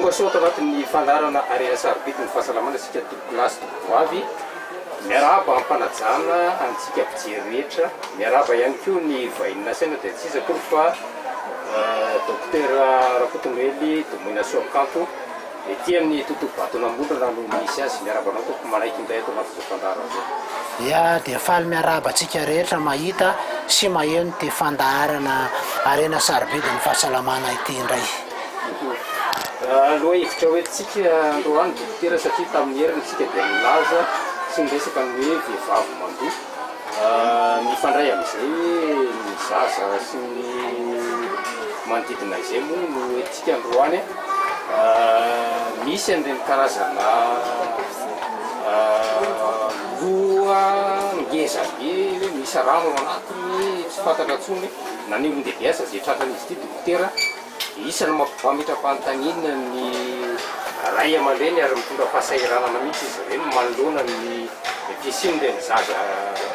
Tonga soa ato anatin'ny fandaharana Harena Sarobidy ny Fahasalamana isika tompokolahy sy tompokovavy. Miarahaba am-panajana antsika mpijery rehetra. Miarahaba ihany koa ny vahiny nasaina dia tsy iza akory fa Docteur Rakotonoely Domoina Soakanto. Ety amin'ny totobaton'Ambondrona no misy azy. Miarahaba anao tompoko manaiky indray ato anatin'izao fandaharana izao. Ya, dia faly miarahaba antsika rehetra mahita sy maheno ity fandaharana Harena Sarobidy ny Fahasalamana ity indray. Lohahevitra hoentintsika androany Dokotera satria tamin'ny heriny isika dia nilaza sy niresaka ny hoe vehivavy mandoa. Mifandray amin'izay hoe ny zaza sy ny manodidina izay moa no hoentintsika androany. Misy an'ireny karazana loha ngeza be hoe misy rano ao anatiny tsy fantatra intsony na ny olon-dehibe aza izay tratran'izy ity dokotera. Isan'ny mampametra-panontaniana ny ray aman-dreny ary mitondra fahasahiranana mihitsy izy ireny manoloana ny fisian'ireny zaza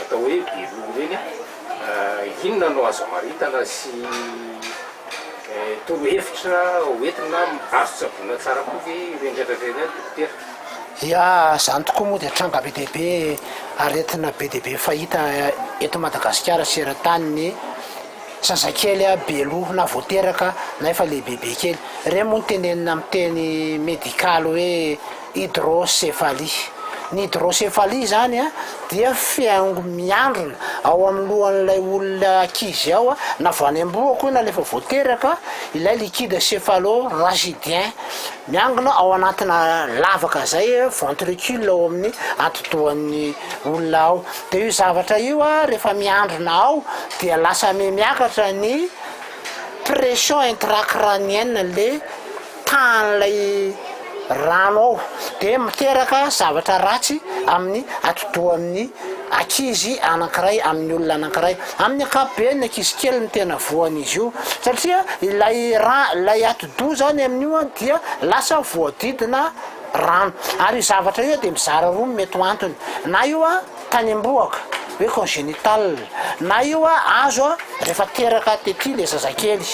atao hoe be loha ireny. Inona no azo amaritana sy torohevitra hoentina azo tsaboina tsara koa ve ireny rehetra ireny dokotera? Ya, izany tokoa moa dia tranga be dia be, aretina be dia be fahita eto Madagasikara sy eran-tany ny zazakely be loha na vao teraka na efa lehibebe kely. Ireny moa no tenenina amin'ny teny medikaly hoe hydrocéphalie. Ny hydrocéphalie izany dia fihaingo miandrona ao amin'ny lohan'ilay olona ankizy ao na vao any am-bohoka io na ilay efa vao teraka, ilay liquide céphalo-rachidien miangona ao anatina lavaka izay ventricule ao amin'ny atidohan'ny olona ao. Dia io zavatra io rehefa miandrona ao dia lasa mihamiakatra ny pression intracranienne le tahan'ilay rano ao dia miteraka zavatra ratsy amin'ny atidohan'ny ankizy anankiray amin'ny olona anankiray. Amin'ny ankapobeny ny ankizy kely no tena voan'izy io satria ilay ra- ilay atidoha zany amin'io dia lasa voadidina rano. Ary io zavatra io dia mizara roa ny mety ho antony, na io tany am-bohoka, hoe congénital, na io azo rehefa teraka tety ilay zazakely.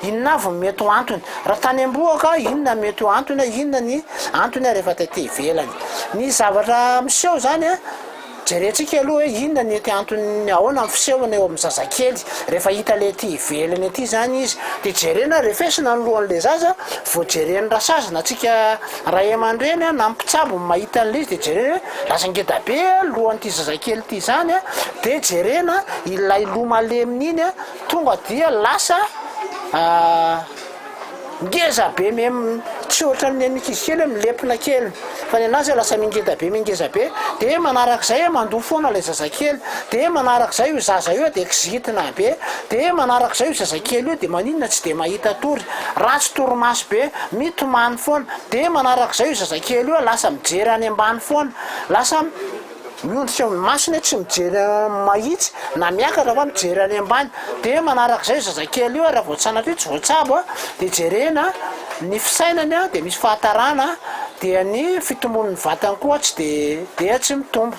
Inona avy no mety ho antony? Raha tany am-bohoka, inona no mety ho antony, inona ny antony rehefa tety ivelany? Ny zavatra miseho izany an, Jerentsika aloha hoe inona ny ety antony ahoana ny fisehony eo amin'ny zazakely rehefa hita le ety ivelany ety izany izy dia jerena refesina ny lohan'le zaza vao jeren'ny rasazina antsika ray aman-dreny na ny mpitsabo no mahita an'le izy dia jerena hoe lasa ngeda be lohan'ity zazakely ity izany dia jerena ilay loha maleminy iny tonga dia lasa Ngeza be mem tsy ohatran'ny an'ny ankizy kely hoe milepona kely fa ny anazy lasa mingeda be mingeza be de manarak'izay mandoa foana ilay zazakely de manarak'izay io zaza io de kizitina be de manarak'izay io zazakely io de maninona tsy de mahita tory ratsy torimaso be mitomany foana de manarak'izay io zazakely io lasa mijery any ambany foana lasa Miondrika eo amin'ny masony tsy mijery mahitsy na miakatra fa mijery any ambany. Dia manarak'izay io zazakely io raha vao tsy sanatria tsy voatsabo dia jerena ny fisainany dia misy fahatarana dia ny fitombon'ny vatany koa tsy dia dia tsy mitombo.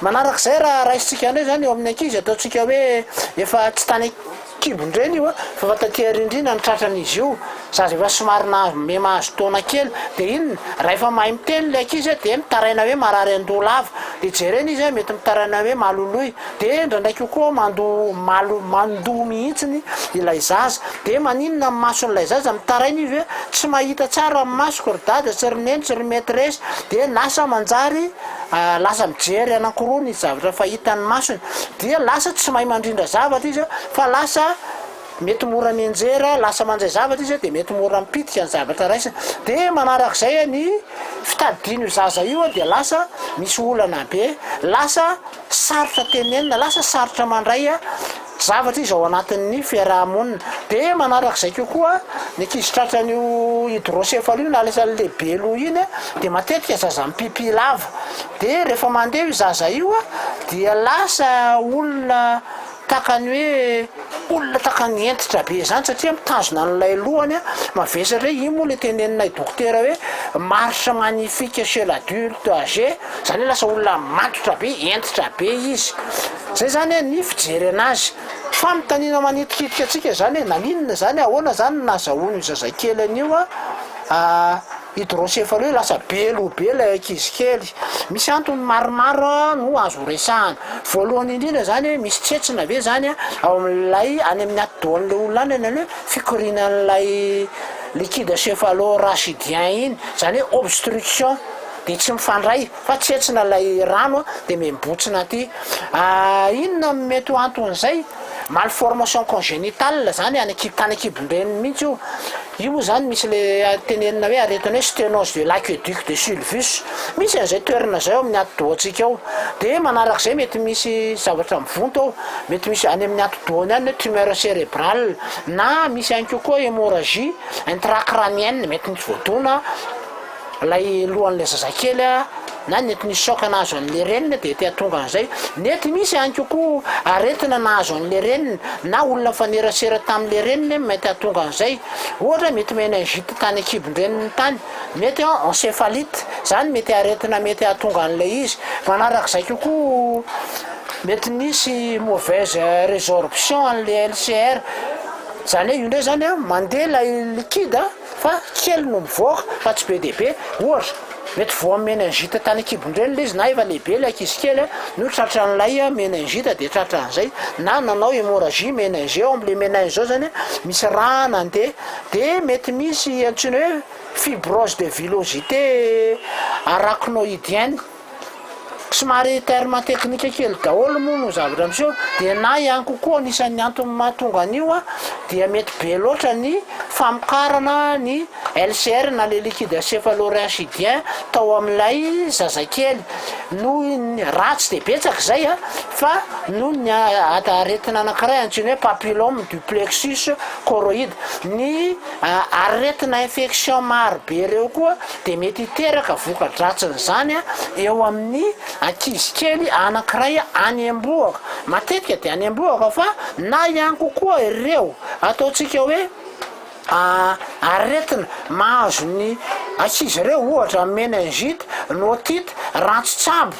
Manarak'izay raha raisintsika indray izany eo amin'ny ankizy ataontsika hoe efa tsy tany Kibon-dreny io fa efa taty arindrina ny tratran'izy io, zaza efa somary nahazo miha-mahazo taona kely, dia inona? Raha efa mahay miteny ilay ankizy dia mitaraina hoe marary andoha lava, dia jerena izy mety mitaraina hoe maloloy, dia indraindray kokoa mandoa malo mandoa mihitsiny ilay zaza, dia maninona ny mason'ilay zaza? Mitaraina izy hoe tsy mahita tsara ny masoko ry dada sy ry neny sy ry maitresse, dia lasa manjary lasa mijery anankiroa ny zavatra fahita ny masony, dia lasa tsy mahay mandrindra zavatra izy fa lasa mety mora mianjera, lasa mandray zavatra izy dia mety mora mipitika ny zavatra raisiny, dia manarak'izay ny fitadidian'io zaza io dia lasa misy olana be, lasa sarotra tenenina, lasa sarotra mandray zavatra izy ao anatin'ny fiaraha-monina, dia manarak'izay kokoa ny ankizy tratran'io hydrocéphalie io na lasa lehibe loha iny dia matetika zaza mipipy lava, dia rehefa mandeha io zaza io dia lasa olona tahaka ny hoe olona tahaka ny hentitra be izany satria mitazona an'ilay lohany mavesatra hoe iny moa ilay teneninay dokotera hoe marche magnifique chez l'adulte âgé, izany hoe lasa olona matotra be, hentitra be izy. Zay zany ny fijery anazy. Fanontaniana manitikitika antsika zany hoe naninona zany, ahoana zany no nahazahoan'io zazakely an'io a. hydrocéphalie io lasa be loha be ilay ankizy kely. Misy antony maromaro no azo resahana. Voalohany indrindra zany misy tsetsina ve zany ao amin'ilay any amin'ny atidohan'ilay olona any any hoe fikorianan'ilay liquide céphalo-rachidien iny, zany hoe obstruction de tsy mifandray fa tsetsina ilay rano de mibotsina aty. Inona no mety ho anton'izay? Malformation congénitale zany any an-kibo tany an-kibon-dreniny mihitsy io. Io moa zany misy le tenenina hoe aretina hoe sténose de l'aqueduc de Sylvius. Misy an'izay toerana izay ao amin'ny atidohantsika ao. De manarak'izay mety misy zavatra mivonto ao, mety misy any amin'ny atidohany any hoe tumeur cérébrale na misy ihany koa koa hémorragie intracrânienne, mety misy voadona ilay lohan'ilay zazakely na nety nisy choc nahazo an'ilay reniny dia te hahatonga an'izay, nety misy ihany koa aretina nahazo an'ilay reniny na olona nifanerasera tamin'ilay reniny mety hahatonga an'izay, ohatra mety meningite tany an-kibon-dreniny tany, mety encéphalite, zany mety aretina mety hahatonga an'ilay izy, manarak'izay kokoa mety nisy mauvaise résorption an'ilay LCR, zany hoe io indray zany an mandeha ilay liquide fa kely no mivoaka fa tsy be dia be, ohatra, mety voan'ny meningite tany an-kibon-dreny ilay izy na efa lehibe ilay ankizy kely no tratran'ilay meningite dia tratran'izay, na nanao hémorragie méningée ao amin'ilay méninge ao zany misy rà nandeha, dia mety misy antsoina hoe fibrose de villosité arachnoïdienne. Somary terme teknika kely daholo moa no zavatra miseho dia na ihany kokoa anisan'ny antony mahatonga an'io dia mety be loatra ny famokarana ny LCR na le liquide céphalorachidien tao amin'ilay zazakely noho ny ratsy dia betsaka izay fa noho ny aretina anankiray antsoina hoe papillome du plexus choroïde ny Aretina infection maro be ireo koa dia mety hiteraka voka-dratsin'izany eo amin'ny ankizy kely anankiray any am-bohoka. Matetika dia any am-bohoka fa na ihany kokoa ireo ataontsika hoe aretina mahazo ny ankizy ireo ohatra meningite, ny otite, rantso-tsambo.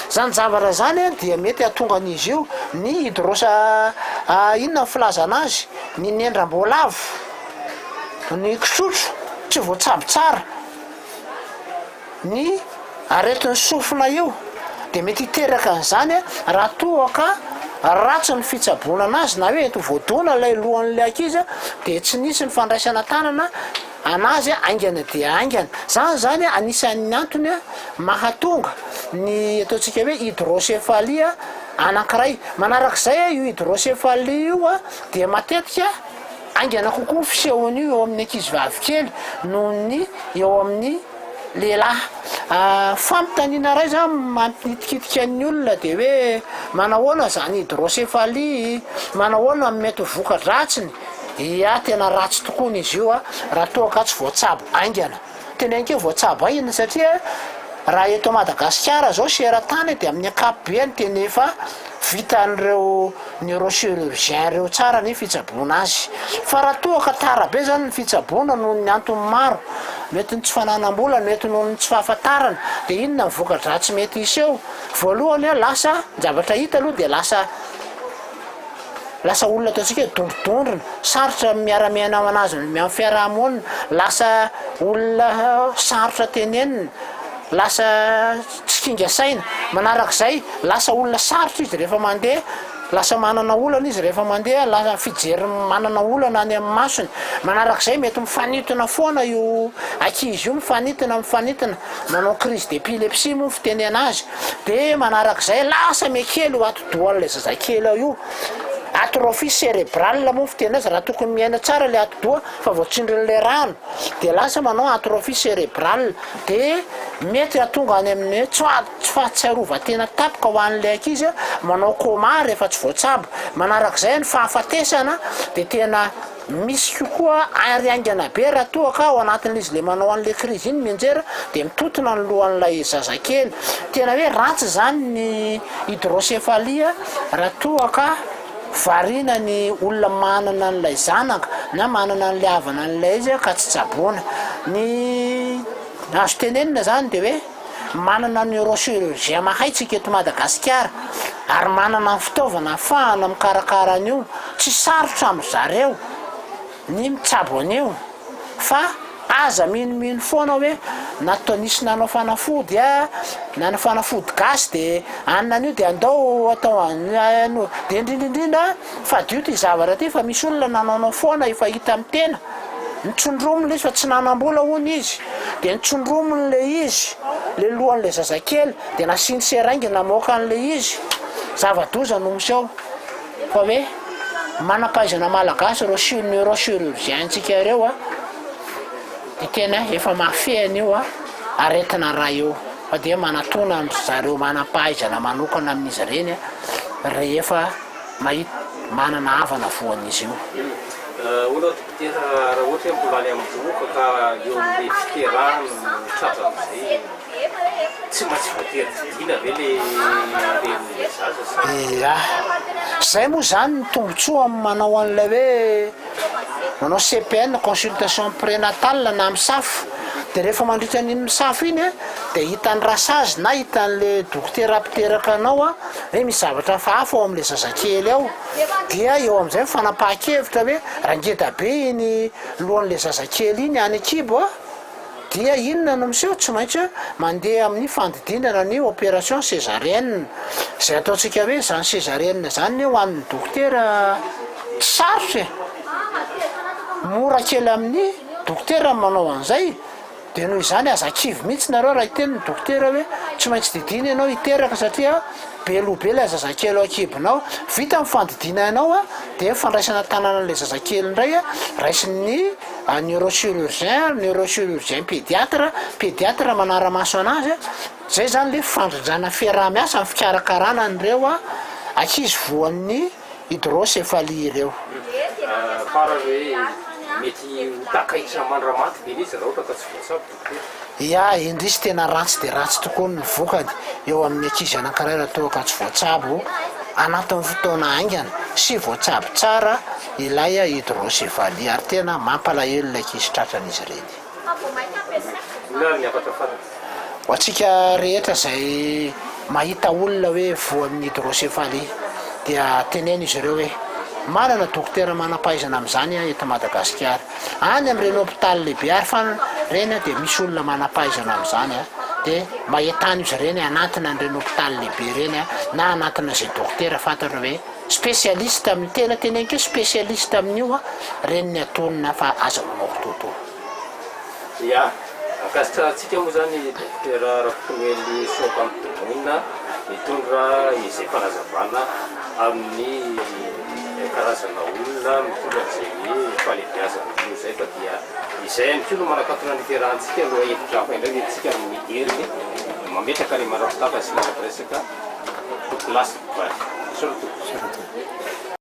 Izany zavatra izany dia mety hahatonga an'izy io ny hydrosa inona ny filazana azy? Ny nendram-boalavo, ny kitrotro tsy voatsabo tsara, ny aretin'ny sofina io dia mety hiteraka an'izany raha toa ka ratsy ny fitsaboana anazy na hoe ento voadona ilay lohan'ilay ankizy dia tsy nisy ny fandraisana tanana anazy haingana dia haingana. Izany izany anisan'ny antony mahatonga ny ataontsika hoe hydrocéphalie anankiray. Manarak'izay io hydrocéphalie io dia matetika haingana kokoa ny fisehon'io eo amin'ny ankizy vavy kely noho ny eo amin'ny lehilahy. Fanontaniana iray izany mampitikitika ny olona dia hoe manahoana izany hydrocéphalie, manahoana ny mety ho voka-dratsiny? Ia, tena ratsy tokoa ny izy io raha toa ka tsy voatsabo haingana. Teneniko hoe voatsabo haingana satria raha eto Madagasikara izao sy eran-tany dia amin'ny ankapobeny tena efa vitan'ireo neurochirurgien ireo tsara ny fitsaboana azy. Fa raha toa ka tara be izany ny fitsaboana noho ny antony maro, mety ny tsy fananam-bola, mety noho ny tsy fahafantarana, dia inona ny voka-dratsy mety hiseho? Voalohany, lasa, ny zavatra hita aloha dia lasa. Lasa olona ataontsika hoe dondrodondrona, sarotra ny miara-miaina aminazy amin'ny fiaraha-monina, lasa olona sarotra tenenina, lasa tsy kinga saina. Manarak'izay, lasa olona sarotra izy rehefa mandeha, lasa manana olana izy rehefa mandeha, lasa fijery manana olana any amin'ny masony. Manarak'izay, mety mifanintona foana io ankizy io, mifanintona, mifanintona, manao crise d'épilepsie moa ny fitenena azy. Dia manarak'izay, lasa mihakely io atidohan'ilay zazakely ao io. Atrophie cérébrale moa ny fiteny azy, raha tokony miaina tsara ilay atidoha fa voatsindrin'ilay rano dia lasa manao atrophie cérébrale dia mety hahatonga any amin'ny hoe tsy fahatsiarovan-tena tampoka ho an'ilay ankizy, manao coma rehefa tsy voatsabo. Manarak'izay ny fahafatesana dia tena Misy kokoa ary haingana be raha toa ka ao anatin'izy le manao an'le crise iny mianjera dia mitotona ny lohan'ilay zazakely. Tena hoe ratsy izany ny hydrocéphalie raha toa ka variana ny olona manana an'ilay zanaka na manana an'ilay havana an'ilay izy ka tsy tsaboina. Ny azo tenenina izany dia hoe manana neurochirurgien mahay tsika eto Madagasikara ary manana ny fitaovana ahafahana mikarakara an'io, tsy sarotra amin-dry zareo ny mitsabo an'io fa Aza minomino foana hoe natao nisy nanao fanafody a, nanao fanafody gasy de anona an'io de andao atao an, de indrindra indrindra fadio ty zavatra ty fa misy olona nanaonao foana efa hita amin'ny tena, nitsondrominy le izy fa tsy nanam-bola hono izy, de nitsondrominy le izy, le lohan'le zazakely, de nasiany seringue namoaka an'le izy, zava-doza no miseho. Fa hoe manam-pahaizana malagasy ireo chi- neurochirurgien-tsika ireo a, dia tena efa mahafehy an'io a aretina ray io, fa dia manatona an-dry zareo manam-pahaizana manokana amin'izy ireny a, rehefa mahita manana havana voan'izy io. Ahoana dokotera raha ohatra hoe mbola any am-bohoka ka eo amin'ilay fiterahana no tratra amin'izay? Tsy maintsy voatery didiana ve le renin'ilay zaza sa? Ia. Zay moa zany ny tombotsoa amin'ny manao an'ilay hoe manao CPN, consultation prénatale na misafo. Dia rehefa mandritra an'iny misafo iny dia hitan'ny rasazy na hitan'le dokotera mpiteraka anao hoe misy zavatra hafahafa ao amin'ilay zazakely ao. Dia eo amin'izay ny fanapahan-kevitra hoe raha ngeda be iny lohan'ilay zazakely iny any an-kibo a, Dia inona no miseho? Tsy maintsy mandeha amin'ny fandidiana ny opération césarienne. Izay ataontsika hoe izany césarienne izany anie ho an'ny dokotera tsy sarotra e! Mora kely amin'ny dokotera ny manao an'izay. Dia noho izany aza kivy mihitsy nareo raha hiteny ny dokotera hoe tsy maintsy didiana ianao hiteraka satria be loha be ilay zazakely ao an-kibonao. Vita ny fandidiana anao dia ny fandraisana tanana an'ilay zazakely indray raisin'ny Neurochirurgien, neurochirurgien pédiatre, pédiatre manara-maso anazy, zay zany le fandrindrana fiaraha-miasa amin'ny fikarakarana an'ireo ankizy voan'ny hydrocéphalie ireo. Farany hoe mety ho takaitra mandra-maty ve le izy raha ohatra ka tsy voatsabo dokotera? Ya, indrisy tena ratsy dia ratsy tokoa ny vokany eo amin'ny ankizy anankiray raha toa ka tsy voatsabo anatin'ny fotoana haingana sy voatsabo tsara Ilay hydrocéphalie ary tena mampalahelo ilay ankizy tratran'izy ireny. Inona ary ny hafatra farany? Ho antsika rehetra izay mahita olona hoe voan'ny hydrocéphalie dia teneno izy ireo hoe manana dokotera manam-pahaizana amin'izany aho eto Madagasikara. Any amin'ireny hopitaly lehibe ary fa ireny dia misy olona manam-pahaizana amin'izany dia mba entano izy ireny hanantona an'ireny hopitaly lehibe ireny na hanantona izay dokotera fantatra hoe Spécialiste amin'ny tena teneniko hoe spécialiste amin'io a, reny ny atonina fa aza manao kitoatoa. Ya, ankasitrahantsika moa zany Dokotera Rakotonoely Soampampitomboina nitondra izay fanazavana amin'ny karazana olona mitondra an'izay hoe fahalebiazana io izay fa dia izay ihany koa no manakatona ny fiarahantsika lohahevitra hafa indray nentintsika amin'ny heriny mametraka ny mandrapitafa sy mandra-piresaka. Tompokolahy sy tompovavy. Misaotra tompoko. Misaotra tompoko.